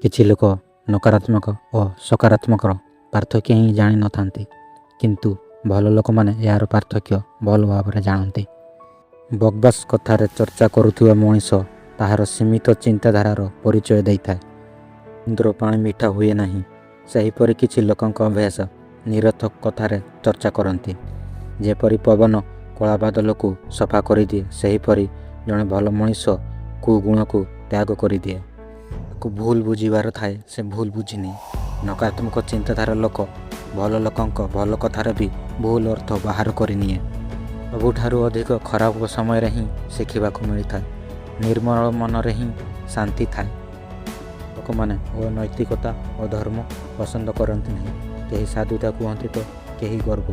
କିଛି ଲୋକ ନକାରାତ୍ମକ ଓ ସକାରାତ୍ମକର ପାର୍ଥକ୍ୟ ହିଁ ଜାଣିନଥାନ୍ତି, କିନ୍ତୁ ଭଲ ଲୋକମାନେ ଏହାର ପାର୍ଥକ୍ୟ ଭଲ ଭାବରେ ଜାଣନ୍ତି। ବକବାସ୍ କଥାରେ ଚର୍ଚ୍ଚା କରୁଥିବା ମଣିଷ ତାହାର ସୀମିତ ଚିନ୍ତାଧାରାର ପରିଚୟ ଦେଇଥାଏ। ସମୁଦ୍ର ପାଣି ମିଠା ହୁଏ ନାହିଁ, ସେହିପରି କିଛି ଲୋକଙ୍କ ଅଭ୍ୟାସ ନିରର୍ଥକ କଥାରେ ଚର୍ଚ୍ଚା କରନ୍ତି। ଯେପରି ପବନ କଳାବାଦଲକୁ ସଫା କରିଦିଏ, ସେହିପରି ଜଣେ ଭଲ ମଣିଷ କୁଗୁଣକୁ ତ୍ୟାଗ କରିଦିଏ। ଯାହାକୁ ଭୁଲ ବୁଝିବାର ଥାଏ, ସେ ଭୁଲ ବୁଝିନିଏ। ନକାରାତ୍ମକ ଚିନ୍ତାଧାରା ଲୋକ ଭଲ ଲୋକଙ୍କ ଭଲ କଥାର ବି ଭୁଲ ଅର୍ଥ ବାହାର କରିନିଏ। ସବୁଠାରୁ ଅଧିକ ଖରାପ ସମୟରେ ହିଁ ଶିଖିବାକୁ ମିଳିଥାଏ। ନିର୍ମଳ ମନରେ ହିଁ ଶାନ୍ତି ଥାଏ। ଲୋକମାନେ ଅନୈତିକତା ଓ ଧର୍ମ ପସନ୍ଦ କରନ୍ତି ନାହିଁ। କେହି ସାଧୁତା କୁହନ୍ତି ତ କେହି ଗର୍ବ।